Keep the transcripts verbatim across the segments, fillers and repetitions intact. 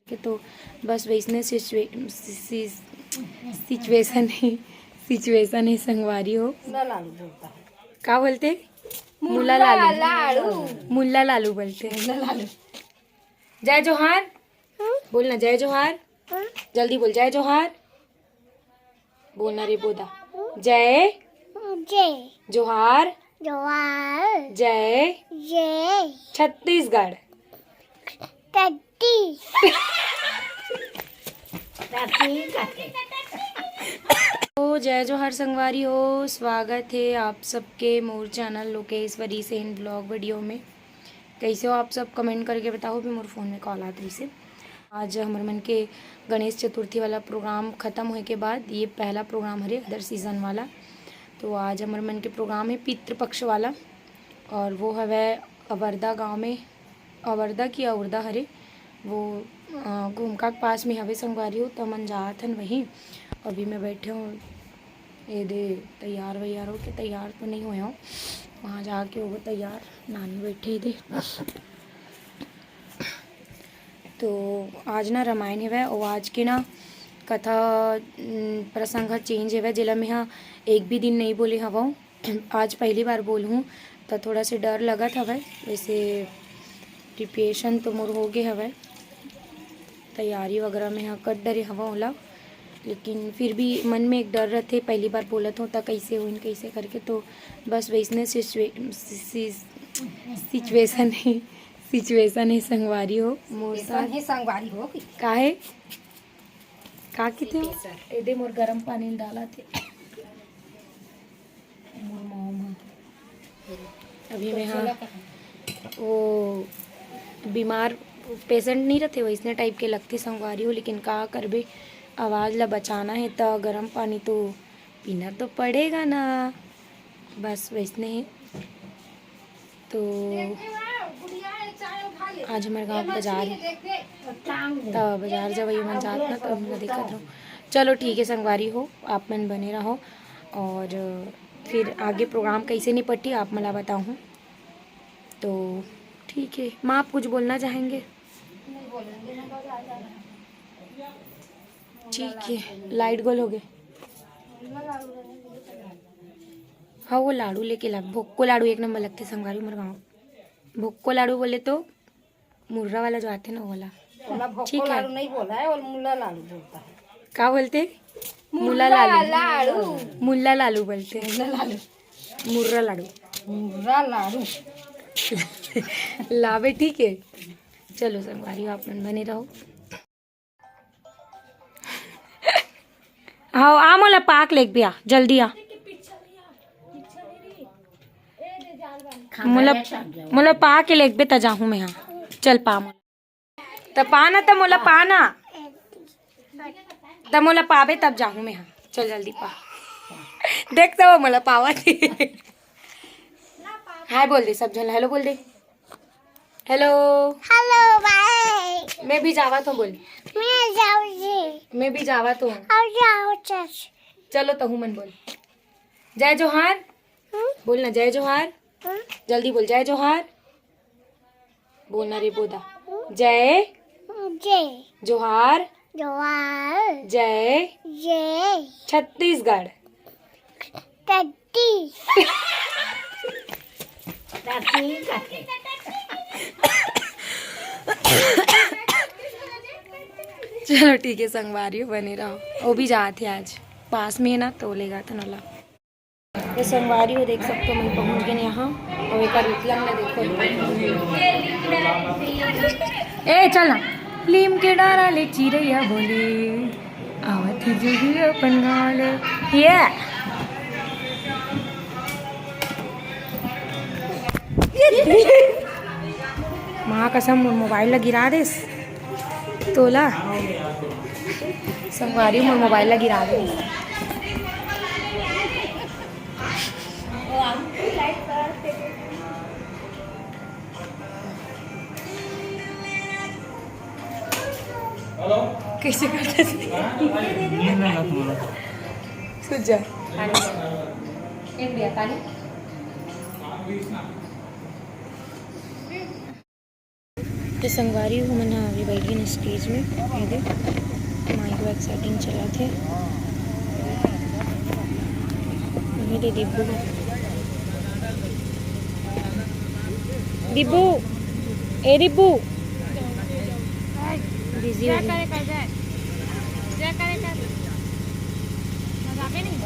के तो बस वैसने सिचुए-, सि-, सि-, सिचुएशन हे, सिचुएशन हे संगवारी हो। का बोलथे? मुल्ला लालू। मुल्ला लालू बोलथे। जय जोहार। बोलना जय जोहार। जल्दी बोल, जय जोहार। बोलना रे बोदा। जय। जय। जोहार। जोहार। जय। जय। छत्तीसगढ़। टट्टी। तो जय जोहार संगवारी हो, स्वागत हे आप सबके मोर channel Lokeshwari Sen blog video में। कैसे हो आप सब? कमेंट करके बताओ। अभी मोर फोन में कॉल आत रहिसे। आज हमर मन के गणेश चतुर्थी वाला प्रोग्राम खत्म होए के बाद ये पहला प्रोग्राम हरे अदर सीजन वाला। तो आज हमर मन के प्रोग्राम हे पितृपक्ष वाला, और वो हवय अवरदा गांव में, अवरदा की अवरदा हरे, वो, अ, घूमका के पास में हवे संगवारी हो, त हमन जात हन वहीं। अभी मैं बैठे हूँ, ये दे तैयार वैयार हो के, तैयार तो नहीं हुए हूँ, वहाँ जाके होगा तैयार। नानी बैठे हे दे। तो आज ना रामायण हवय, और आज के ना कथा, उम, प्रसंग ह चेंज हवय, जेला मैं ह एक भी दिन नहीं बोले हवं। आज पहली बार बोलहूँ, त थोड़ा से डर लगत हवय। वैसे प्रिपरेशन तो मोर हो गे हवय, तैयारी वगैरह में ह कर डरे हवं ओला, लेकिन फिर भी मन में एक डर रथे, पहली बार बोलत हूँ त कैसे होइन कैसे करके। तो बस वैसने सिचुए-, सि-, सि-, सिचुएशन हे, सिचुएशन हे संगवारी हो मोर साथ। हे संगवारी हो कि? काहे? का किथे हो? एदे मोर गरम पानी डाला थे। मोर मॉम ह। अभी मैं, हाँ, वो बीमार पेशेंट नहीं रहते, वैसने टाइप के लगते संगवारी हो, लेकिन का करबे, आवाज़ ला बचाना है त गरम पानी तो पीना तो पड़ेगा ना। बस वैसने है। तो आज हमर गांव के बाजार हे, त बाजार जब ये मन जात ना, त हमन देखत रहो। चलो ठीक है संगवारी हो, आप मन बने रहो, और फिर आगे प्रोग्राम कैसे निपटी आप मला बताहूँ। तो ठीक है, माँ आप कुछ बोलना चाहेंगे? ठीक है, लाइट गोल हो गए। हाँ, वो लाडू लेके ला, भोक्को लाडू एक नंबर लगते संगवारी मोर गाँव। भोक्को लाडू बोले तो मुर्रा वाला जो आते ना, वो वाला। ओला भोक्को ठीक है। लाडू नहीं बोला है, वो मुल्ला लाडू बोलता है। का बोलते? मुल्ला मुल्ला लाडू। लाडू। मुल्ला लाडू बोलते हैं। मुल्ला लाडू। मुर्रा लाडू। मुर्रा लाडू। लावे, ठीक है। चलो संगवारी, आप मन बने रहो। हाँ, आ मोला पाक लेग बिया, जल्दी आ। मोला, मोला पा के लेगबे त जाहूँ मैं, हाँ। चल पा मोला। त पा ना, त मोला पा ना। त मोला पाबे तब जाहूँ मैं, हाँ। चल जल्दी पा। देख तो वो मोला पावत हे। हाय बोल दे सब झन, हेलो बोल दे। हेलो। हेलो, बाय। मैं भी जावत हूँ बोल। मैं जाऊँ जी। मैं भी जावत हूँ। अब जाओ चच। चलो तहू मन बोल। जय जोहार। हम्म? बोल ना, जय जोहार। हम्म? जल्दी बोल, जय जोहार। बोल ना रे बोदा। जय। जय। जोहार। जोहार। जय। जय। छत्तीसगढ़। टट्टी। चलो ठीक है संगवारी हो, बने रहो। वो भी जात हे आज, पास में है ना, तो लेगा था नोला। ये संगवारी हो, देख सकते हो, मैं पहुंच गए यहाँ। और एक बार रुपया में देखो। ए चल ना, लीम के डारा ले चिरैया बोले, आवत ही जुगी अपन गाँव ले। ये माँ कसम, मोर मोबाइल ला गिरा देस तोला। संगवारी, मोर मोबाइल ला गिरा देस। कैसे करते थे? सुजा। एक भैया पानी। तो संगवारी हो, हमन ह अभी बैठ गेन stage में। ये दे, mic वाइक setting चलत हे। ये दे दिब्बू, दिब्बू, ए दिब्बू, busy हो गे।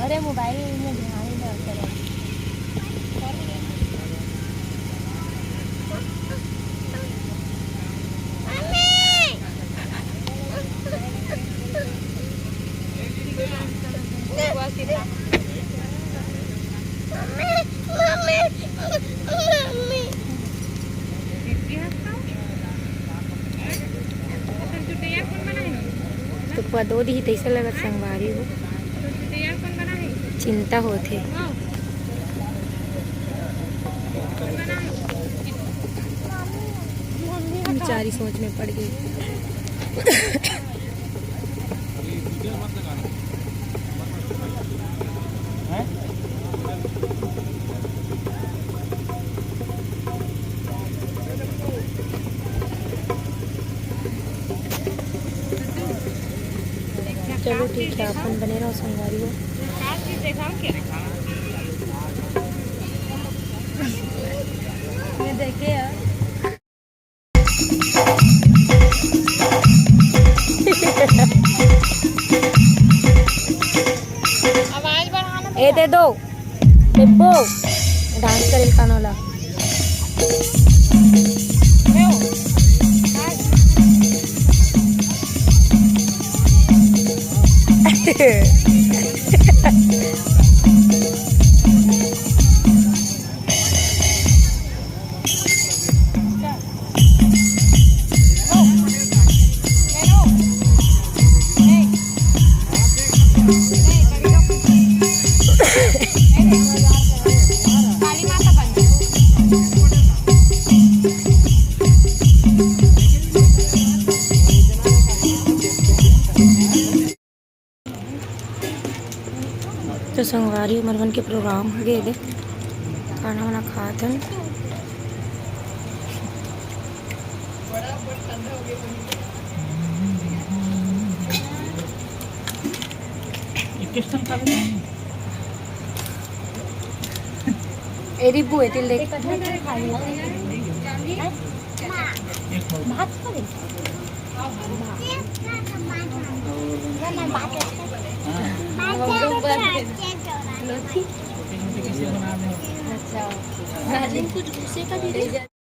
अरे mobile में ध्यान ही नहीं करे। तो पदो दिही तइसे लगत संगवारी हो, चिंता होथे। बेचारी सोच में पड़ गई। चलो ठीक है, अपन बने रहो संगवारी हो। ये देखे यार। आवाज बढ़ाना ए दे दो। दिब्बू, dance करे कानो ला। तो संगवारी, हमर मन के program हो गए दे, खाना वाना खात हन। ए रिब्बू, एतिल देख। भात खाबे? अच्छा। कुछ गुस्से का भी